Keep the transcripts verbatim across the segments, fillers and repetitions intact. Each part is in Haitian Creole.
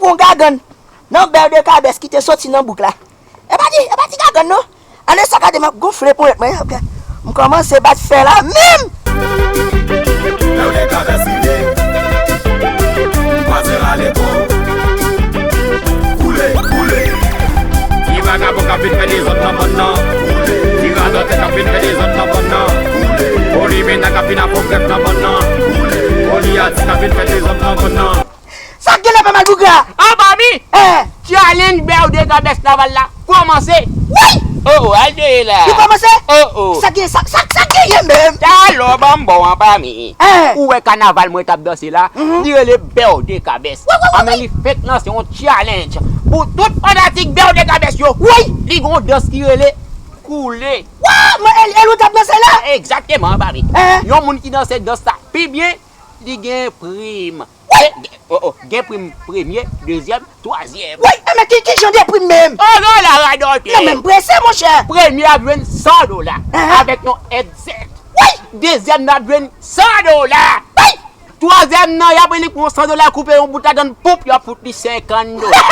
Yon gagann nan Bèl de Kabès ki te soti nan bouk la. E pa ti, e pa ti gagann non. Ane sa gade m ap gonfle ponyèt mwen. Ok. M kòmanse bat fè la menm. Lè w gen travès rive, m kwaze rale kou. Koule, koule. Ti vagabon k ap vin fè dezòd nan bòn nan. Koule. Ti radòtè k ap vin fè dezòd nan bòn nan. Koule. Polimena k ap vin ap fè grèf nan bòn nan. Koule. Polyati k ap vin fè dezòd nan bòn nan. Sa k gen la, Pè Malpougra? Anba mi! Eh! Challenge Bèl de Kabès Naval la kòmanse! Woy! Oh, oh, al dèyè la! Li kòmanse? Oh, oh! Sa k gen, sa, sa, sa k genyen menm? Talò ban m ba w anba mi! Eh! Ou wè kanaval mwen t ap danse la? Mhm. Li rele Bèl de Kabès. Woy, woy, woy, woy! Anben li fenk lanse yon challenge pou tout fanatik Bèl de Kabès yo! Woy! Li gen yon dans ki rele Koule! Woy! Mwen, e, e l ou t ap danse la? Egzakteman, anba mi! Eh! Yon moun ki danse dans sa pi byen, li gen prim. Gen, gen, oh, oh, gen prim premye, dezyèm, twazyèm. Woy, e men ki, ki jan de prim menm? Oh, non, la radòtè. Non, men m prese, monchè. Premye ap jwenn san dola, hein, avèk yon headset. Woy! Dezyèm nan ap jwenn san dola. Woy! Twazyèm nan, y ap li pran san dola, koupe yon bout ladann, poup, y ap fout li senkant dola.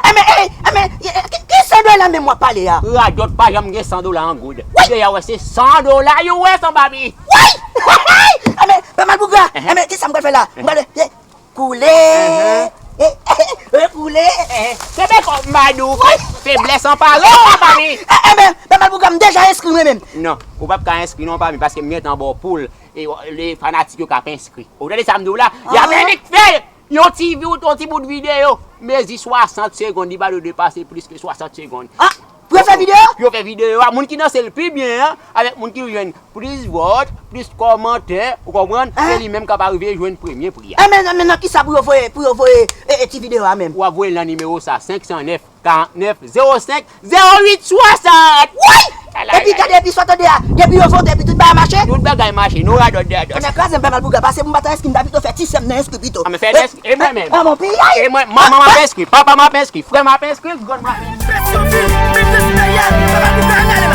E men, e, e men, e, e, ki, ki san dola menm w ap pale a? Radòt pa janm gen san dola an goud. Woy! Deja wè se san dola yo wè san babi. Woy! Enben, Pè Malpougra, enben, kisa m pral fè la? M pral, eh, koule. Eh, eh, koule. Kenbe kò m ba di w, feblès anpare w, anba mi. Enben, Pè Malpougra, m deja enskri mwen menm. Non, ou p ap ka enskri non, anba mi, paske m gentan ba w poul, e, le fanatik yo k ap enskri. Ou tande sa m di w la? Y ap envite fè yon ti vi-, yon ti bout videyo, mezi swasant segonn, li pa dwe depase plis ke swasant segonn. Ah! Pou yo fè videyo? Pou yo fè videyo a, moun ki danse l pi byen an, avèk moun ki jwenn plis vòt, plis kòmantè, ou konprann? Se li menm k ap arive jwenn premye pri a. Enben, enben, nan kisa pou yo voye, pou yo voye, e, e, ti videyo a menm? W ap voye l nan nimewo sa, senk san nèf, karant nèf, zewo senk, zewo uit, swasant. Woy! Epi gade, epi sa w tande a, depi yo vote, epi tout bagay mache? Tout bagay mache, nou radòt de radòt. Enben, kraze m, Pè Malpougra, pase pou m pa ta enskri, m ta pito fè ti sè m nan enskri pito. Enben, fè enskri, e mwen menm. Ah, mon piyay! E mwen, manman m ap enskri, papa m ap enskri, frè m ap enskri, grann m ap enskri. Fè sofi, mete sou dèyè l, Pè Malpougra, rale